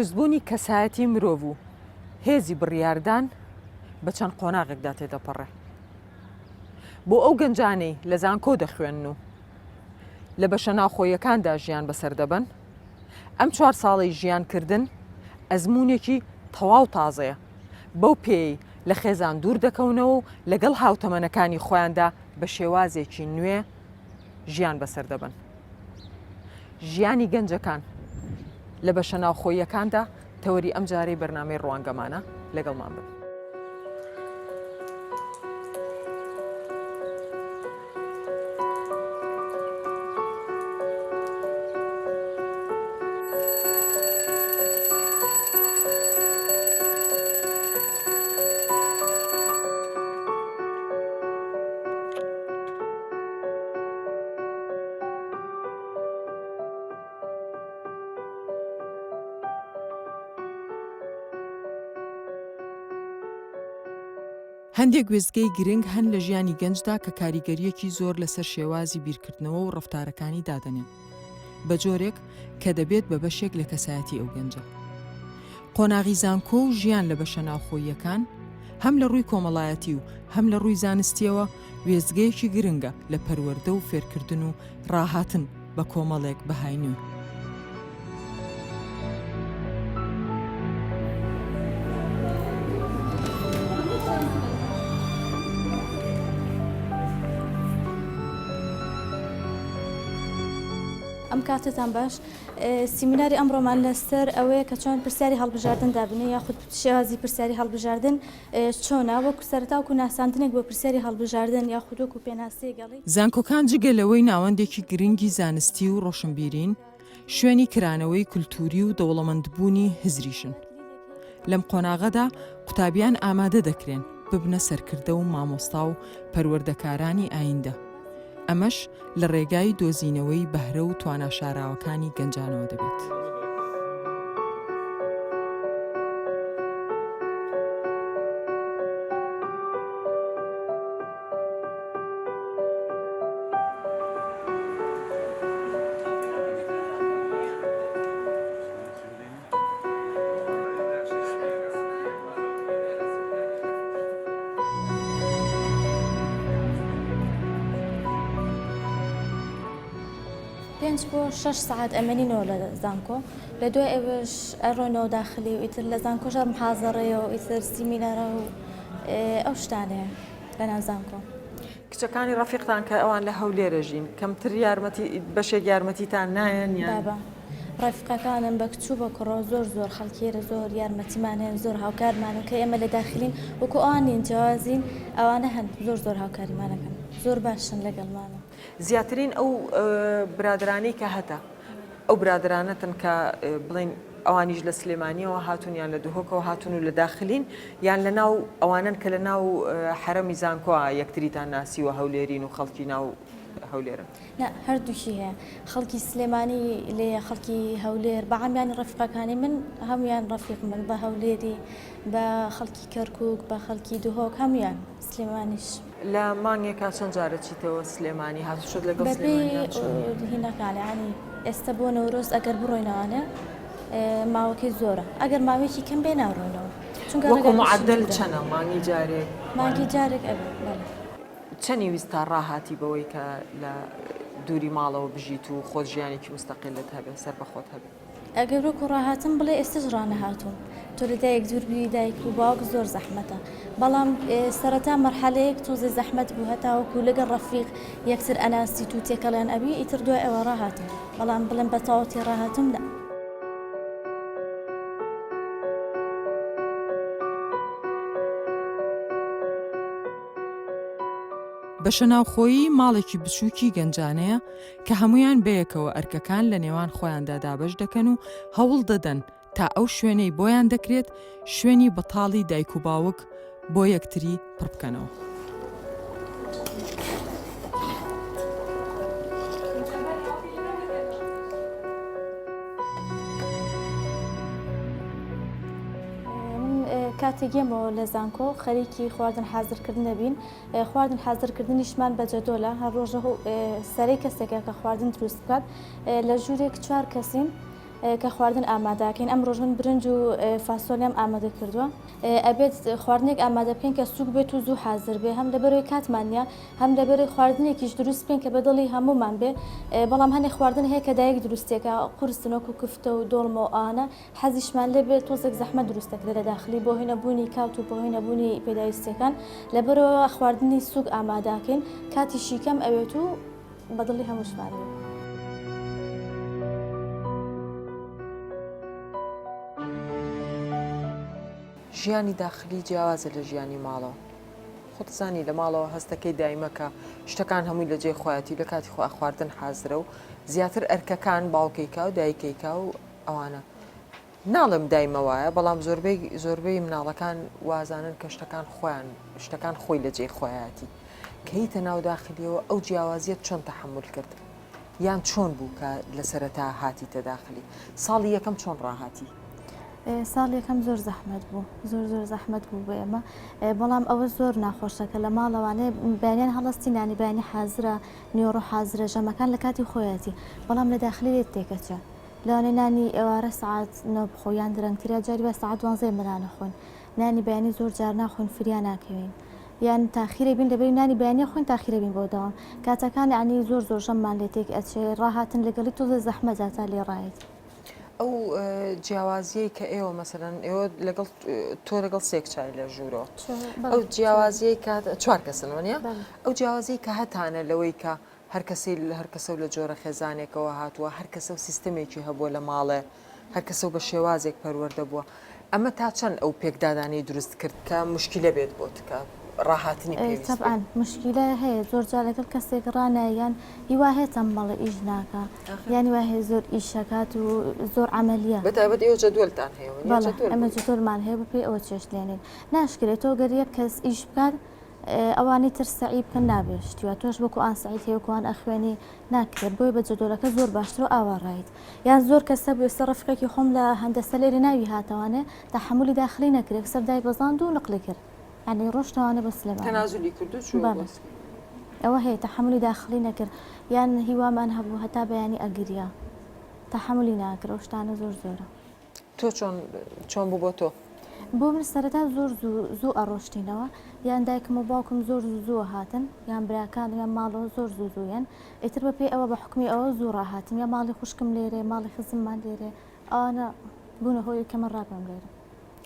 دروستبوونی کەسایەتی مرۆڤ و هێزی بڕیاردان بە چەند قۆناغێکدا تێدەپەڕێ. بۆ ئەو گەنجانەی لە زانکۆ دەخوێنن و لە بەشە ناوخۆییەکاندا ژیان بەسەر دەبەن، ئەم چوار ساڵەی ژیانکردن ئەزموونێکی تەواو تازەیە، بەو پێیەی لە خێزان دوور دەکەونەوە و لەگەڵ هاوتەمەنەکانی خۆیاندا بە شێوازێکی نوێ ژیان بەسەر دەبەن. ژیانی گەنجەکان لە بەشە ناوخۆییەکاندا تەوەری ئەمجارەی بەرنامەی ڕوانگەمانە، لەگەڵمان بن. هەندێک وێستگەی گرنگ هەن لە ژیانی گەنجدا کە کاریگەرییەکی زۆر لەسەر شێوازی بیرکردنەوە و ڕەفتارەکانی دادەنێن، بە جۆرێک کە دەبێت بە بەشێک لە کەسایەتی ئەو گەنجە. قۆناغی زانکۆ و ژیان لە بەشە ناوخۆییەکان، هەم لە ڕووی کۆمەڵایەتی و هەم لە ڕووی زانستییەوە وێستگەیەکی گرنگە لە پەروەردە و فێرکردن و ڕاهاتن بە کۆمەڵێک بەهای نوێ. ئەم کاتەتان باش سیمیناری ئەمڕۆمان لەسەر ئەوەیە کە چۆن پرسیاری هەڵبژاردن دابنێ یاخود شێوازی پرسیاری هەڵبژاردن چۆنە وەکو سەرەتا وەکو ناساندنێک بۆ پرسیاری هەڵبژاردن یاخود وەکو پێناسەیەک ئەڵێی. زانکۆکان جگە لەوەی ناوەندێکی گرنگی زانستی و ڕۆشنبیرین، شوێنی کرانەوەی کولتووری و دەوڵەمەندبوونی هزریشن. لەم قۆناغەدا قوتابیان ئامادە دەکرێن ببنە سەرکردە و مامۆستا و پەروەردەکارانی ئایندە، ئەمەش لە ڕێگای دۆزینەوەی بەهرە و توانا شاراوەکانی گەنجانەوە دەبێت. پێنج بۆ شەش سەعات ئەمێنینەوە لە زانکۆ لە دوای ئەوەش ئەڕۆینەوە داخلی و ئیتر لە زانکۆش هەر محازەرەیە و ئیتر سیمینارە و ئەو شتانەیە لەناو زانکۆ. کچەکانی ڕەفیقتان کە ئەوان لە هەولێر ئەژین کەمتر یارمەتی بەشێک یارمەتیتان نایەن یان؟ بابە ڕەفیقەکانم بە کچ و بە کوڕەوە زۆر زۆر خەڵکی ئێرە زۆر یارمەتیمان هەیە زۆر هاوکارمانن کە ئێمە لە داخلین وەکو ئەوان نین جیاوازین ئەوانە هەن زۆر زۆر هاوکاریمانەکەن زۆر باشن لەگەڵمانە. زیاترین ئەو برادەرانەی کە هەتە ئەو برادەرانەتن کە بڵێن ئەوانیش لە سلێمانیەوە هاتوون یان لە دهۆکەوە هاتوون و لە داخلین یان لە ناو ئەوانەن کە لە ناو حەرەمی زانکۆ یەکتریتان ناسیوە هەولێرین و خەڵکی ناو هەولێرن؟ نا هەردووکی هەیە خەڵکی سلێمانی لێیە خەڵکی هەولێر بە عام یانی ڕەفیقەکانی من هەموویان ڕەفیقمن بە هەولێری بە خەڵکی کەرکووک بە خەڵکی دهۆک هەموویان سلێمانیش. لە مانگێکا چەند جار ئەچیتەوە سلێمانی؟ هاتوچۆت لەگەڵ سلێمانیا چۆنە؟ بەپێی هینەکان یانی ئێستە بۆ نەورۆز ئەگەر بڕۆینەوانێ ماوەکەی زۆرە ئەگەر ماوەیەکی کەم بێ ناڕۆینەوە چونکە وەکو ڕێگا معەدەل چەنە مانگی جارێک؟ مانگی جارێک ئەبێ بەڵێ. چەنی ویست تا ڕاهاتی بەوەی کە لە دووری ماڵەوە بژیت و خۆت ژیانێکی موستەقیلت هەبێ سەربەخۆت هەبێ؟ ئەگەر وەکو ڕاهاتم بڵێ ئێستەش ڕانەهاتووم تۆ لە دایک دوور بی دایک و باوک زۆر زەحمەتە بەڵام سەرەتا مەرحەلەیەک تۆزێ زەحمەت بوو هەتاوەکو لەگەڵ ڕەفیق یەکتر ئەناسیت و تێکەڵیان ئەبی ئیتر دوای ئەوە ڕاهاتم بەڵام بڵێم بە تەواوەتی ڕاهاتووم نا. بەشەناوخۆیی ماڵێکی بچووکی گەنجانەیە کە هەموویان بەیەکەوە ئەرکەکان لە نێوان خۆیاندا دابەش دەکەن و هەوڵ دەدەن تا ئەو شوێنەی بۆیان دەکرێت شوێنی بەتاڵی دایک و باوک بۆ یەکتری پڕ بکەنەوە. من کاتێک یەمەوە لە زانکۆ خەریکی خواردن حازرکردن دەبین خواردن حازرکردنیشمان بە جەدۆلە هەر ڕۆژە سەرەی کەسێکە کە خواردن دروست بکات لە ژوورێک چوار کەسین. کە خواردن ئامادەکەین ئەمڕۆش من برنج و فاسۆلیام ئامادە کردووە ئەبێت خواردنێک ئامادە بکەین کە سوک بێت و زوو حازر بێ هەم لەبەرەوەی کاتمان نییە هەم لەبەرەوەی خواردنێکیش دروست بکەین کە بە دڵی هەموومان بێ بەڵام هەنێ خواردن هەیە کە دایک دروستێکە قورسن وەکو کفتە و دۆڵمە و ئانە حەزیشمان لێ بێت تۆزێک زەحمەت دروست دەکرێت لە داخلی بۆ هۆی نەبوونی کات و بۆ هۆی نەبوونی پێداویستیەکان لەبەرەوە خواردنی سوک ئامادەکەین کاتیشی کەم ئەوێت و بە دڵی هەمووشمان بێت. ژیانی داخلی جیاوازە لە ژیانی ماڵەوە خۆت زانی لە ماڵەوە هەستەکەی دایمە کە شتەکان هەمووی لە جێی خۆیەتی لە کاتی خۆ خواردن حازرە و زیاتر ئەرکەکان باوکەیکا و دایکەیکا و ئەوانە ناڵێم دایمە وایە بەڵام زۆربەی زۆربەی مناڵەکان وازانن کە شتەکان خۆیان شتەکان خۆی لە جێی خۆیەتی کە هیتە ناو داخلیەوە ئەو جیاوازیەت چۆن تەحمل کرد یان چۆن بوو کە لە سەرەتا هاتیتە داخلی ساڵی یەکەم چۆن ڕاهاتی؟ ساڵ یەکەم زۆر زەحمەت بوو زۆر زۆر زەحمەت بوو بۆ ئێمە بەڵام ئەوە زۆر ناخۆشە کە لە ماڵەوانێ بەیانیان هەڵستی نانی بەیانی حازرە نیۆڕۆ حازرە ژەمەکان لە کاتی خۆیەتی بەڵام لە داخلی لێت تێکەچێ لەوانەیە نانی ئێوارە سەعات نۆ بخۆ یان درەنگتر یا جاری وایە سەعات دوانزە ئێمە نان ئەخۆین نانی بەیانی زۆر جار ناخۆین فریا ناکەوین یان تاخیرە بین لەبەری نانی بەیانی خۆین تاخیرە بین بۆ دەوام کاتەکان یعنی زۆر زۆر ژەممان لێ تێک ئەچێ ڕاهاتن لەگەڵی تۆزێ زەحمەتە تا لێ ڕایت. ئەو جیاوازیەی کە ئێوە مەسەلەن ئێوە لەگەڵ تۆ لەگەڵ سێ کچای لە ژوورەوە ئەو جیاوازیەی کە چوار کەسن وەنیە ئەو جیاوازیەی کە هەتانە لەوەی کە هەر کەسەی هەر کەسە و لە جۆرە خێزانێکەوە هاتووە، هەر کەسە و سیستەمێکی هەبووە لە ماڵێ، هەر کەسە و بە شێوازێک پەروەردە بووە. ئەمە تا چەند ئەو پێکدادانەی دروست کرد کە موشکیلە بێت بۆت کە ڕاهاتنی پێویست بێت؟ تەبعەن موشکیلە هەیە، زۆر جار لەگەڵ کەسێک ڕانایە یان هی وا هەیە تەمبەڵە ئیش ناکا یان وا هەیە زۆر ئیش ئەکات و زۆر عەمەلیە. بە تایبەت ئێوە جەدوەلتان هەیە وەنیە؟ بەڵێ ئێمە جەدوەلمان هەیە بەپێی ئەوە چێشت لێنین. ناشکرێ تۆ گەر یەک کەس ئیش بکات ئەوانی تر سەعی بکەن نابێ شتی وا تۆش وەکو ئان سەعیت هەیە وەکو ئان ئەخوێنی ناکرێت بۆیە بە جەدۆلەکە زۆر باشترە و ئاوا ڕایت یان زۆر کەس هەبوو ئێستا ڕەفیقێکی خۆم لە هەندەسە لێرە ناوی هاتەوانێ تەحەمولی داخلی نەکرد یەکسەر دای بەزاند و نقلی کرد یانی ڕۆشتەوانێ بۆ سلێمانی تەنازولی کرد و چوو بۆ سلێمانی. ئەوە هەیە تەحەمولی داخلی نەکرد یان هیوامان هەبوو هەتا بەیانی ئەگریا تەحەمولی ناکرد ئەو شتانە زۆر زۆرە. تۆ چۆن چۆن بوو بۆ تۆ؟ بۆ من سەرەتا زۆر زوو زوو ئەڕۆشتینەوە یان دایکم و باوکم زۆر زوو زوو هاتن یان براکانم یان ماڵەوە زۆر زوو زوو یەن ئیتر بە پێی ئەوە بە حوکمی ئەوە زوو ڕاهاتم یا ماڵی خوشکم لێرەیە ماڵی خزممان لێرەیە ئەوانە بوونە هۆی کە من ڕابێم لێرە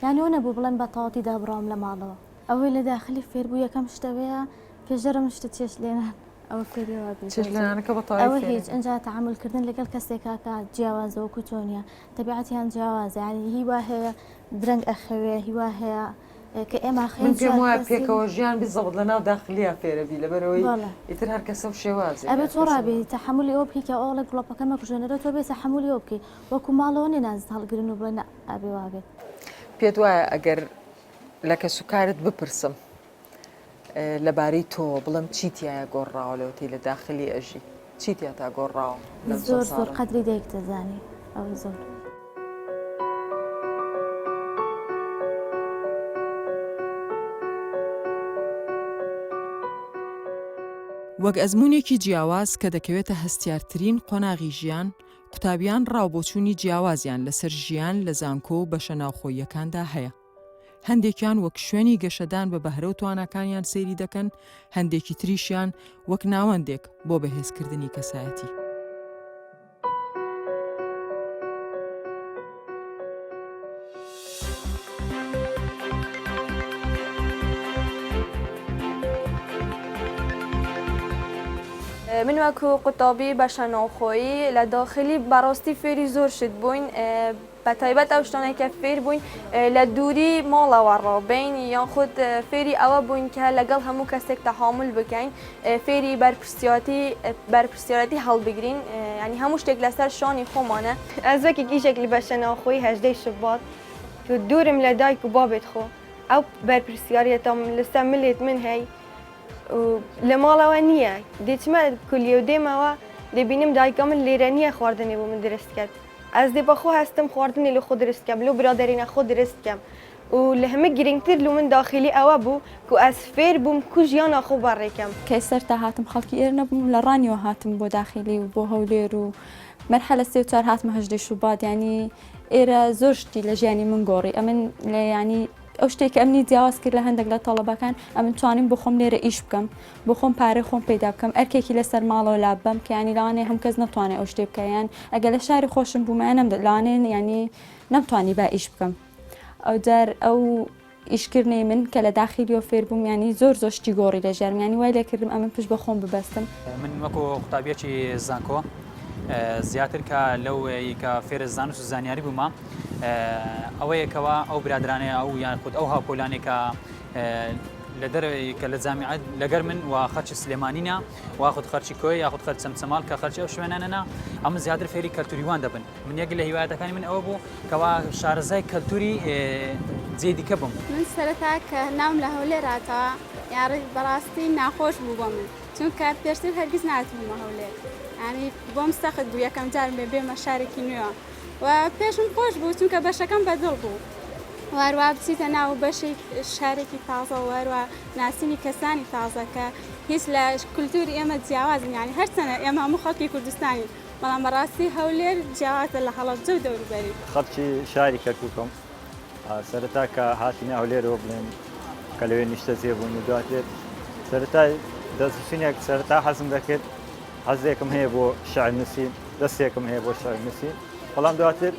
یانی ئەوە نەبوو بڵێم بە تەواوەتی دابڕاوم لە ماڵەوە. ئەوەی لە داخلی فێر بوو یەکەم شت ئەوەیە پێشەرم شتە چێشت لێنان ئەوە فێری وا بی چێشت لێنانەکە بە تەواوی ئەوە فێرە هیچ ئینجا تەعامول کردن لەگەڵ کەسێکا کە جیاوازە وەکو تۆ نییە تەبیعەتیان جیاوازە یانی هی وا هەیە درەنگ ئەخەوێ هی وا هەیە کە ئێمە من خەوین پێم چوار وایە کەسین پێکەوە ژیان بزەبت لەناو داخلییا فێرە بی لەبەرئەوەی بەڵێ ئیتر هەر کەسە و شێوازێک ئەبێ هەر تۆ کەسە و ڕابێی تەحەمولی ئەوە بکەی کە ئەوڵێ گڵۆپەکە مەکوژێنەرە تۆ بێ تەحەمولی ئەوە بکەی وەکو ماڵەوە نیە نازت هەڵگرن و بڵێن نا ئەبێ وا بێت. پێت وایە ئەگەر لە کەسوکارت بپرسم لەبارەی تۆوە بڵێم چی تیایە گۆڕراوە لەوەتەی لە داخلی ئەژی چی تیا تا گۆڕراوە لەم زۆر چەند زۆر ساڵە؟ قەدری دایک دەزانی ئەوە زۆر. وەک ئەزموونێکی جیاواز کە دەکەوێتە هەستیارترین قۆناغی ژیان، قوتابیان ڕاوبۆچوونی جیاوازیان لەسەر ژیان لە زانکۆ و بەشە ناوخۆییەکاندا هەیە. هەندێکیان وەک شوێنی گەشەدان بە بەهرە و تواناکانیان سەیری دەکەن، هەندێکی تریشیان وەک ناوەندێک بۆ بەهێزکردنی کەسایەتی. من وەکو قوتابی بەشە ناوخۆیی لە داخلی بەڕاستی فێری زۆر شت بووین بەتایبەت ئەو شتانەی کە فێر بووین لە دووری ماڵەوە ڕابین یاخود فێری ئەوە بووین کە لەگەڵ هەموو کەسێک تەحامول بکەین فێری بەرپرسیاتی بەرپرسیارەتی هەڵبگرین ینی هەموو شتێک لەسەر شانی خۆمانە. ئەز وەکی کیژێک لە بەشە ناوخۆیی هەژدەی شوبات تو دوورم لە دایک و بابێت خۆ ئەو بەرپرسیاریەتام لەسەر ملێت من هەی و لە ماڵەوە نییە دێچمە کولیە و دێمەوە دەبینم دایکا من لێرە نییە خواردنێ بۆ من درست کەت ئەز دێ بە خۆ هەستم خواردنێ لە خۆ درست کەم لۆ برادەرێنە خۆ درست کەم و لە هەمە گرنگتر لۆ من داخیلی ئەوە بوو کو ئەز فێر بووم کو ژیانا خۆ بەڕێ کەم. کەی سەرتا هاتم خەڵکی ئێرە نەبووم لە ڕانیەوە هاتم بۆ داخیلی و بۆ هەولێر و. مەرحەلە سێ و چوار هاتمە هەژدەی شوبات یانی ئێرە زۆر شتی لە ژیانی من گۆڕی ئەمن لە ینی ئەو شتێک کە ئەمنی جیاواز کرد لە هەندێک لە تەڵەبەکان ئەمن توانیم بۆ خۆم لێرە ئیش بکەم بۆ خۆم پارەی خۆم پەیدا بکەم ئەرکێکی لەسەر ماڵەوە لاببەم کە ینی لەوانەیە هەم کەس نەتوانێت ئەو شتێ بکە یان ئەگەر لە شاری خۆشم بوومایە نەم لەوانەیە ینی نەمتوانی با ئیش بکەم ئەوجار ئەو ئیشکردنەی من کە لە داخیلیەوە فێر بووم یانی زۆر زۆر شتی گۆڕی لە ژیانم یانی وای لێکردم ئەمن پشت بە خۆم ببەستم. من وەکو قوتابیەکی زانکۆ زیاتر کە لەو کە فێرە زانست و زانیاری بوومە ئەوەیە کەوا ئەو برادرانەیە ئەو یان خود ئەو هاوپۆلانێک کە لە دەرەوەی کە لە جامیعە لەگەر من و خەرچی سلێمانینە واخود خەرچی کۆی یاخود خەرچ چەمچەماڵ کە خەرچی ئەو شوێنانەنا ئەمە زیاتر فێری کەلتوریوان دەبن من یەک لە هیوایەتەکانی من ئەوە بوو کەوا شارەزای کەلتوری جێی دیکە بم. من سەرەتا کە ناوم لە هەولێر هاتەوە یاڕی بەڕاستی ناخۆش بوو بۆ من چونکە پێشتر هەرگیز ناتبوومە هەولێر یانی بۆم سەخت بوو یەکەم جار بێ بێمە شارێکی نوێوە و پێشم خۆش بوو چونکە بەشەکەم بەدڵ بوو واروا بچیتە ناو بەشێک شارێکی تازە واروا ناسینی کەسانی تازە کە هیچ لە کولتوری ئێمە جیاوازن یانی هەرچەنە ئێمە هەموو خەڵکی کوردستانین بەڵام بەڕاستی هەولێر جیاوازە لە هەڵەبجە و دەوروبەری. خەڵکی شاری کەرکوکم، سەرەتا کە هاتینە هەولێرەوە بڵێن کە لەوێ نیشتەجێ بووین و دواتر سەرەتای دەستنووسینێک سەرەتا حەزم دەکرد حەزێکم هەیە بۆ شعر نووسین دەستێکم هەیە بۆ شعر نووسین بەڵام دواتر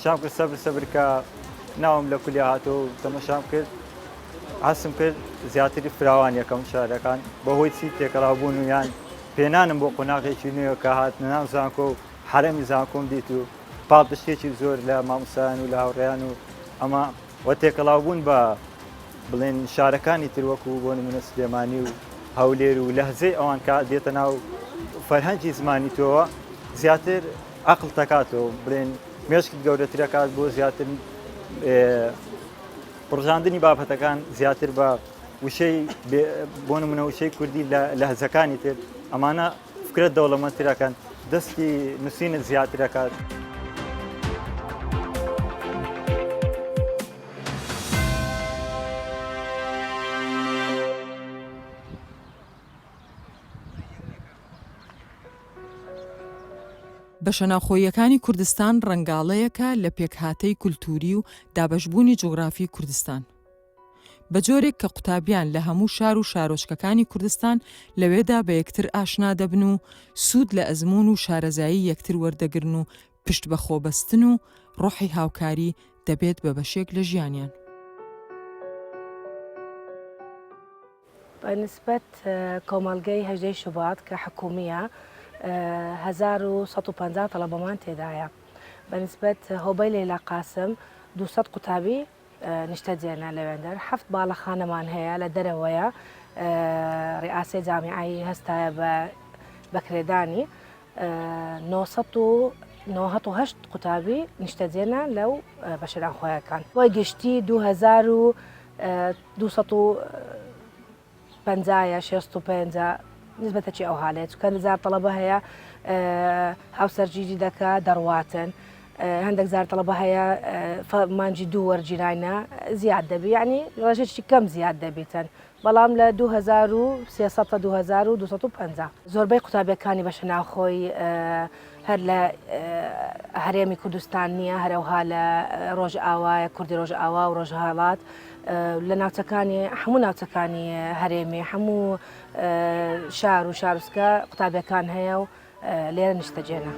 شام کرد سەبر سەبر کە ناوم لە کولیا هاتەوە و تەمەشام کرد هەستم کرد زیاتر فراوان یەکەم شارەکان بەهۆی چی تێکەڵاوبوون و یان پێنانم بۆ قۆناغێکی نوێ کە هاتنە ناو زانکۆ و حەرەمی زانکۆم دیت و پاڵپشتێکی زۆر لە مامۆستایان و لە هاوڕێیان و ئەمە و تێکەڵاوبوون بە بڵێن شارەکانی تر وەکو بۆ نمونە سلێمانی و هەولێر و لەهجەی ئەوان کە دێتە ناو فەرهەنگی زمانی تۆوە زیاتر عەقڵ تەکاتەوە بڵێن مێشکت گەورەترەکات بۆ زیاتر پڕژاندنی بابەتەکان زیاتر بە وشەی بۆ نمونە وشەی کوردی لە لەهجەکانی تر ئەمانە فکرە دەوڵەمەندترەکەن دەستی نووسینت زیاترەکات. بەشە ناوخۆییەکانی کوردستان ڕەنگاڵەیەکە لە پێکهاتەی کولتووری و دابەشبوونی جوگرافی کوردستان. بە جۆرێک کە قوتابیان لە هەموو شار و شارۆچکەکانی کوردستان لەوێدا بە یەکتر ئاشنا دەبن و سوود لە ئەزموون و شارەزایی یەکتر وەردەگرن و پشت بە خۆبەستن و ڕۆحی هاوکاری دەبێت بە بەشێک لە ژیانیان. بە نیسبەت کۆمەڵگەی هەژدەی شوبات کە حکوومییە 1150 تەڵەبەمان تێدایە. بە نیسبەت هۆبەی لەیلا قاسم 200 قوتابی نیشتەجێنە لەوێندەر. حەفت باڵەخانەمان هەیە لە دەرەوەیە ڕیئاسەی جامیعەی هەستایە بە بەکرێدانی 998 قوتابی نیشتەجێنە لەو بەشە ناوخۆیەکان. بە گشتی 2250 یا 65 نسبەتەکی ئەوها لێ چونکە هەندێک جار تەڵەبە هەیە هاوسەرگیری دەکا دەڕواتن هەندێک جار تەڵەبە هەیە مانگی دوو وەرگیراینە زیاد دەبی یعنی ڕێژەی کەم زیاد دەبیتن بەڵام لە 2300 تا 2250 زۆربەی قوتابیەکانی بەشە ناوخۆی هەر لە هەرێمی کوردستان نییە هەرەوها لە ڕۆژئاوایە کوردی ڕۆژئاوا و ڕۆژهەڵات لە ناوچەکانی هەموو ناوچەکانی هەرێمی هەموو شار و شارسکە قوتابیەکان هەیە و لێرە نیشتەجێنە.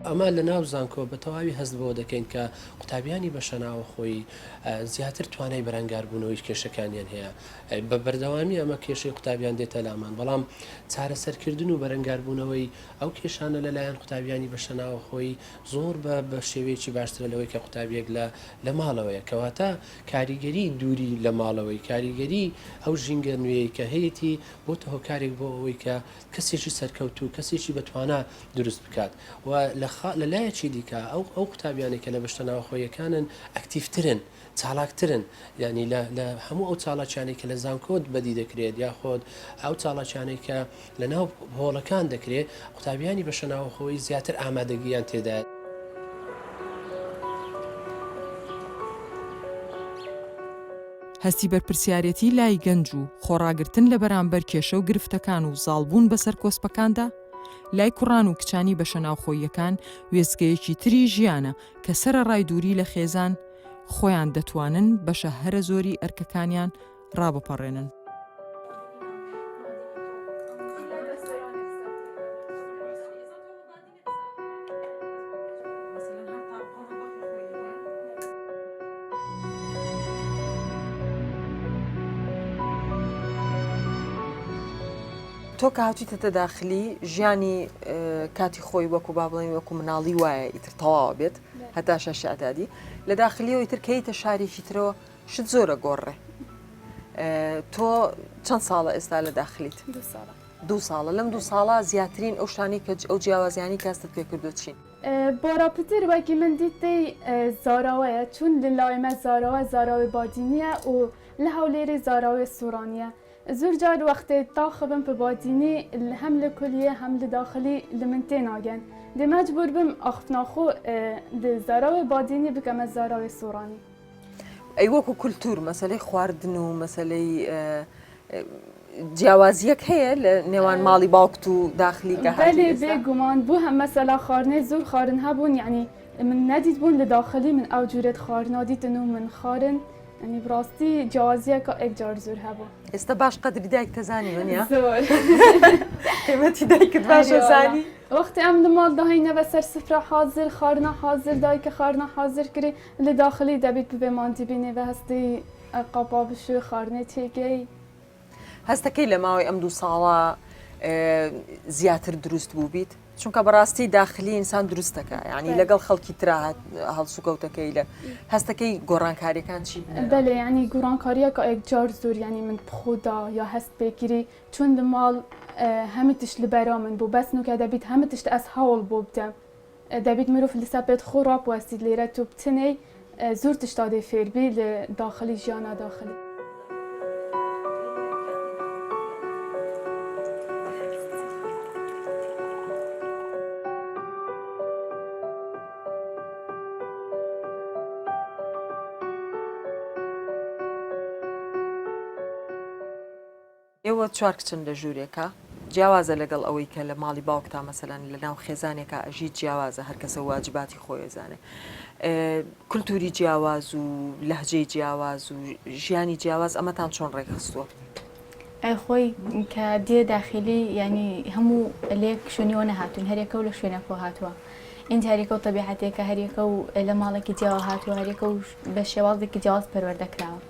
ئەمە لە ناو زانکۆ بە تەواوی هەست بەوە دەکەین کە قوتابیانی بەشەناوەخۆیی زیاتر توانای بەرەنگاربوونەوەی کێشەکانیان هەیە بە بەردەوامی ئەمە کێشەی قوتابیان دێتە لامان بەڵام چارەسەرکردن و بەرەنگاربوونەوەی ئەو کێشانە لەلایەن قوتابیانی بەشەناوەخۆیی زۆر بە بە شێوەیەکی باشترە لەوەی کە قوتابیەک لە لە ماڵەوەیە کەواتە کاریگەری دووری لە ماڵەوەی کاریگەری ئەو ژینگە نوێی کە هەیەتی بۆتە هۆکارێک بۆ ئەوەی کە کەسێکی سەرکەوتوو کەسێکی بەتوانا دروست بکات و لە خا لە لایەکی دیکە ئەو ئەو قوتابیانەی کە لە بەشتە ناوخۆیەکانن ئەکتیڤترن چالاکترن یانی لە لە هەموو ئەو چالاکیانەی کە لە زانکۆ بەدی دەکرێت یاخۆد ئەو چالاکیانەی کە لە ناو هۆڵەکان دەکرێت قوتابیانی بەشە ناوخۆیی زیاتر ئامادەگییان تێدایە. هەستی بەرپرسیارێتی لای گەنج و خۆڕاگرتن لە بەرامبەر کێشە و گرفتەکان و زاڵبوون بەسەر کۆسپەکاندا، لای کوڕان و کچانی بەشە ناوخۆییەکان وێستگەیەکی تری ژیانە کە سەرەڕای دووری لە خێزان، خۆیان دەتوانن بەشە هەرە زۆری ئەرکەکانیان ڕابپەڕێنن. تۆ کە هاتوویتەتە داخلی ژیانی کاتی خۆی وەکو با بڵێن وەکو مناڵی وایە ئیتر تەواوە بێت هەتا شەش ئەدادی لە داخلیەوە ئیتر کەیتە شارێکی ترەوە شت زۆرە گۆڕێ تۆ چەند ساڵە ئێستا لە داخلیت دوو ساڵە لەم دوو ساڵە زیاترین ئەو شتانەی کە ئەو جیاوازیانەی کە هەستت پێ کردووە چین؟ بارا پتر وەکی من دیتەی زاراوەیە چون لە لای مە زاراوە زاراوەی بادینیە و لە هەولێرێ زاراوەی سۆرانیە زور جار وەختێ تاخڤم پە بادینی هەم لە کولیێ هەم لە داخلی لە من تێ ناگەن دێ مەجبور بم ئاخفنا خو د زاراوەی بادینی بکەمە زاراوەی سۆرانی. ئەی وەکو کولتوور مەسەلەی خواردن و مەسەلەی جیاوازیەک هەیە لە نێوان ماڵی باوکت و داخلی کە هاتی بەلێ بێ گومان بوو هەم مەسەلا خواردنێ زور خواردن هەبوون یەعنی من نەدیت بوون لە داخلی من ئەو جورێت خواردنا دیتن و من خارن یەعنی بڕاستی جیاوازیەکە ئێکجار زور هەبوو. ئێستا باش قەدری دایکتە زانی وەنیە؟ زۆر. قیمەتی دایکت باشە زانی؟ وەختی ئەم لە ماڵ داهینە بە سەر سفرە حازر خواردنا حازر دایکە خواردنا حازر کری لە داخلی دەبیت ببێ ماندی بینێ بە هەستی قاپا بشوی خواردنێ تێگەی. هەستەکەی لە ماوەی ئەم دوو ساڵە زیاتر دروست بووبیت؟ چونکە بەڕاستی داخلی ئینسان دروستەکە یعنی لەگەڵ خەڵکی ترا هەڵسوکەوتەکەی لە هەستەکەی گۆڕانکاریەکان چی بوون؟ بەلێ یعنی گۆڕانکاریەکە ئێکجار زۆر یعنی من بخۆدا یا هەست پێکری چون لە ماڵ هەمی تشت لە بەرا من بوو بەس نوکە دەبیت هەمە تشت ئەس هەوڵ بۆ بدەم دەبیت مرۆڤ لەسەر پێت خۆ ڕابوەستیت لێرە تۆ بتنێی زۆر تشتا دێ فێربی لە داخلی ژیانا داخلی. ئێوە چوار کچن لە ژوورێکا جیاوازە لەگەڵ ئەوەی کە لە ماڵی باوکتا مەسەلەن لە ناو خێزانێکا ئەژیت جیاوازە هەر کەسە واجباتی خۆی ئەزانێ کولتوری جیاواز و لەهجەی جیاواز و ژیانی جیاواز ئەمەتان چۆن ڕێکخستووە؟ ئەی خۆی کە دێ داخیلی یانی هەموو لەیەک شوێنیەوە نەهاتوون هەریەکە و لە شوێنێکەوە هاتووە ئینجا هەریەکە و تەبیعەتێکە هەریەکە و لە ماڵێکی جیاوە هاتووە هەریەکە و بە شێوازێکی جیاواز پەروەردە کراوە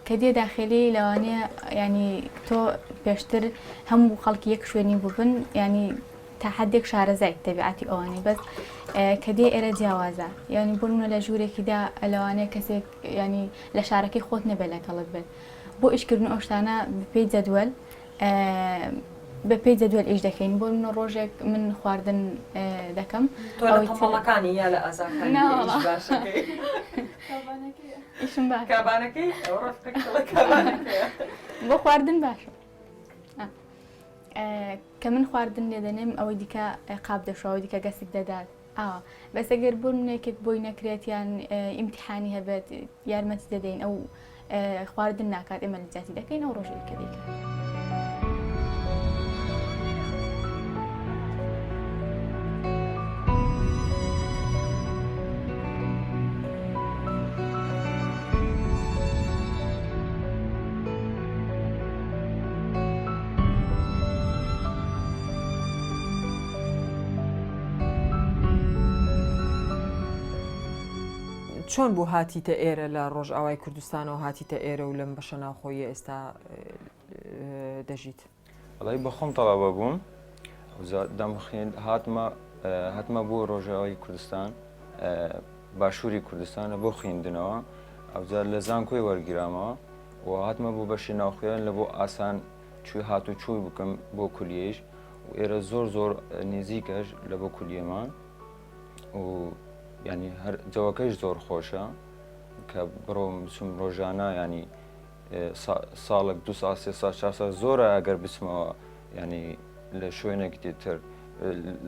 کە دێ داخێلی لەوانەیە ینی تۆ پێشتر هەموو خەڵکی یەک شوێنی بووبن ینی تا حدێک شارەزای تەبیعەتی ئەوانەی بەس کە دێ ئێرە جیاوازە ینی بۆ نمونە لە ژوورێکیدا لەوانەیە کەسێک ینی لە شارەکەی خۆت نەبێت لەگەڵت بێت بۆ ئیشکردن ئەو شتانە بەپێی جەدوەل بە پێی جەدوەل ئیش دەکەین بۆ منە ڕۆژێک من خواردن دەکەم تۆ لە تەمەڵەکانی یا لە ئازاکانی ئیش باشەکەی ئیشم باش کابانەکەی ئەو ڕەفقەکە کابانەکەیە بۆ خواردن باشە کە من خواردن لێ دەنێم ئەوەی دیکە قاپ دەشەوە دیکە گەسک دەدات ئاوا بەس ئەگەر بۆ نمونە یەکێک بۆی نەکرێت یان ئیمتیحانی هەبێت یارمەتی دەدەین ئەو خواردن ناکات ئێمە لە جیاتی دەکەین ئەو ڕۆژێک کە دەیکات. چۆن بوو هاتیتە ئێرە لە ڕۆژئاوای کوردستانەوە هاتیتە ئێرە و لەم بەشە ناوخۆیە ئێستا دەژیت؟ وەڵی بە خۆم تەڵەبە بووم دەم خوێند هاتمە هاتمە بۆ ڕۆژئاوای کوردستان باشووری کوردستانە بۆ خوێندنەوە ئەوجار لە زانکۆی وەرگیرامەوە و هاتمە بۆ بەشی ناوخۆیان لە بۆ ئاسان چوی هات و چوی بکەم بۆ کولیەیش و ئێرە زۆر زۆر نزیکەش لە بۆ کولیەمان و ینی هەر جەوەکەش زۆر خۆشە کە بڕۆم بچم ڕۆژانە ینی ساڵک دو ساڵ سێ ساڵ چوار ساڵ زۆرە ئەگەر بچمەوە ینی لە شوێنێک تر.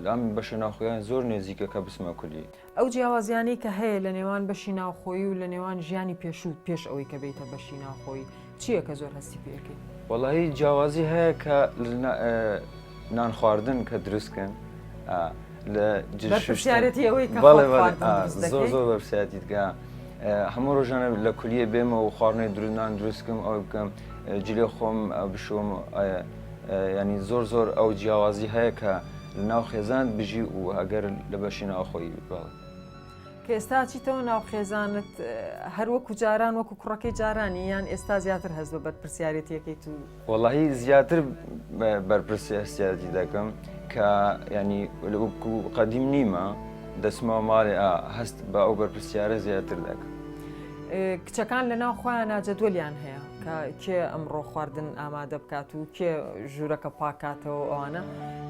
لەم بەشە ناوخۆیان زۆر نێزیکە کە بچمە کولی. ئەو جیاوازیانەی کە هەیە لە نێوان بەشی ناوخۆیی و لە نێوان ژیانی پێشووت پێش ئەوەی کە بێیتە بەشی ناوخۆیی چییە کە زۆر هەستی پێ ئەکەی؟ وەڵاهی جیاوازی هەیە کە نان خواردن کە دروست کەن لە جل شوشتن بەرپرسیارێتی ئەوەی کە بەڵێ خۆت بەڵێ خواردن دروست زۆر دەکەی؟ زۆر بەرپرسیارەتی کە هەموو ڕۆژانە لە کولیە بێمەوە و خواردنی دروست نان دروست کەم ئەوە بکەم جلێ خۆم بشۆم ینی زۆر زۆر ئەو جیاوازی هەیە کە لە ناو خێزانت بژی و ئەگەر لە بەشی ناوخۆیی بەڵێ. کە ئێستا ئەچیتەوە ناو خێزانت هەر وەکو جاران وەکو کوڕەکەی جارانی یان ئێستا زیاتر هەست بە بەرپرسیارێتیەکەیت و وەڵاهی زیاتر بەرپرسیارەتی دەکەم کە ینی وەکو قەدیم نیمە دەچمەوە ماڵێ هەست بە ئەو بەرپرسیارە زیاتر دەکەم. کچەکان لە ناو خۆیان جەدوەلیان هەیە کە کێ ئەمڕۆ خواردن ئامادە بکات و کێ ژوورەکە پاکاتەوە ئەوانە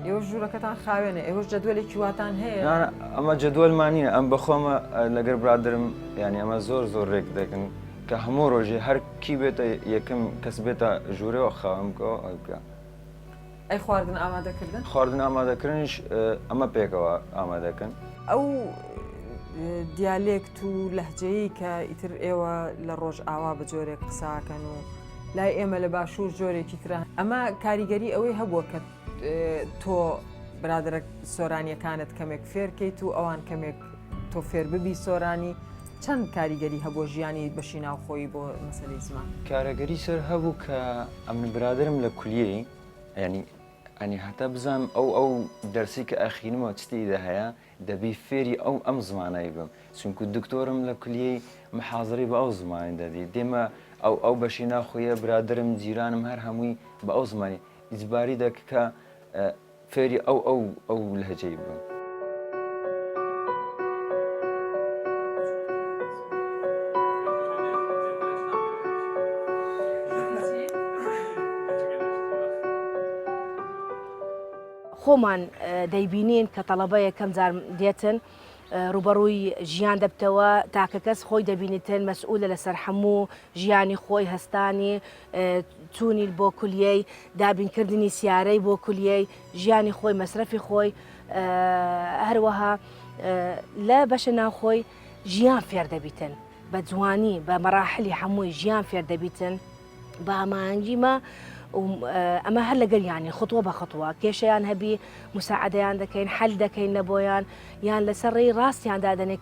ئێوە ژوورەکەتان خاوێنە ئێوەش جەدوەلێکی واتان هەیە؟ ئەمە جەدوەلمان نییە ئەم بەخۆمە لەگەر برادرم یعنی ئەمە زۆر زۆر ڕێک دەکەن کە هەموو ڕۆژێ هەر کی بێتە یەکەم کەس بێتە ژوورەوە خاوم بکەوە ئەوی بکە. ئەی خواردن ئامادەکردن؟ خواردن ئامادەکردنیش ئەمە پێکەوە ئامادەکەن. ئەو دیالێکت و لەهجەیەی کە ئیتر ئێوە لە ڕۆژئاوا بە جۆرێک قساکەن و لای ئێمە لە باشوور جۆرێکی ترە ئەمە کاریگەری ئەوەی هەبووە کە تۆ برادەرە سۆرانیەکانت کەمێک فێرکەیت و ئەوان کەمێک تۆ فێر ببی سۆرانی چەند کاریگەری هەبووە ژیانی بەشی ناوخۆیی بۆ مەسەلەی زمان؟ کارەگەری سەر هەبوو کە ئەمن برادەرم لە کولیەی یانی ئەنی هەتا بزانم ئەو ئەو دەرسی کە ئەخینمەوە چ تێیدا هەیە دەبی فێری ئەو ئەم زمانەی بم چونکو دکتۆرم لە کولیەی محازەرەی بە ئەو زمانی دەدی دێمە ئەو ئەو بەشی ناخۆیە برادەرم جیرانم هەر هەمووی بە ئەو زمانی ئیجباری دەک کە فێری ئەو ئەو ئەو لەهجەی بم. خۆمان دەیبینین کە تەڵەبە یەکەم جار دێتن ڕووبەڕووی ژیان دەبتەوە تاکەکەس خۆی دەبینیتن مەسئولە لەسەر هەموو ژیانی خۆی هەستانی چوونی بۆ کولیەی دابینکردنی سیارەی بۆ کولیەی ژیانی خۆی مەسرەفی خۆی هەروەها لە بەشە ناوخۆی ژیان فێر دەبیتن بە جوانی بە مەراحلی هەمووی ژیان فێر دەبیتن بە هەماهەنگی مە ئەمە هەر لەگەریانی خطوە بە خطوە کێشەیان هەبی مساعدەیان دەکەین حل دەکەین لە بۆیان یان لەسەر ڕێی ڕاستیان دادەنێ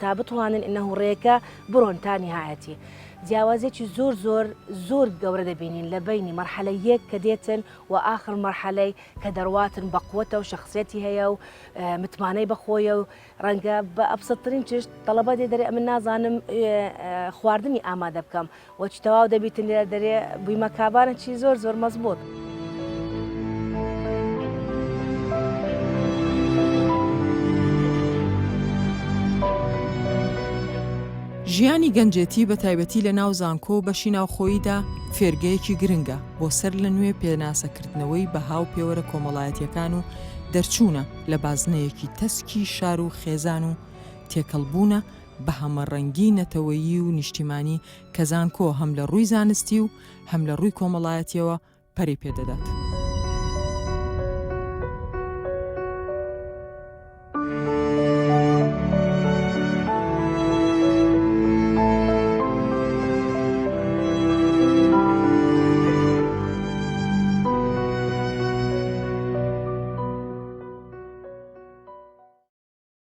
تا بتوانن ئینه ڕێکە بڕۆن تا نهایەتی جیاوازێکی زۆر زۆر زۆر گەورە دەبینین لە بینی مەرحەلە یەک کە دێتن و ئاخر مەرحەلەی کە دەڕواتن بە قوتە و شخصیەتی هەیە و متمانەی بەخۆیە و ڕەنگە بە ئەبسەتترین چشت تەڵەبە دێ دەرێ ئەمن نازانم خواردنی ئامادە بکەم وەچ تەواو دەبیتن لێرە دەرێ بوویمە کابانە چی زۆر زۆر مەزبوط. ژیانی گەنجێتی بە تایبەتی لە ناو زانکۆ و بەشی ناوخۆییدا فێرگەیەکی گرنگە بۆ سەر لە نوێ پێناسەکردنەوەی بەها و پێوەرە کۆمەڵایەتییەکان و دەرچوونە لە بازنەیەکی تەسکی شار و خێزان و تێکەڵبوونە بە هەمەڕەنگی نەتەوەیی و نیشتیمانی کە زانکۆ هەم لە ڕووی زانستی و هەم لە ڕووی کۆمەڵایەتییەوە پەرەی پێ دەدات.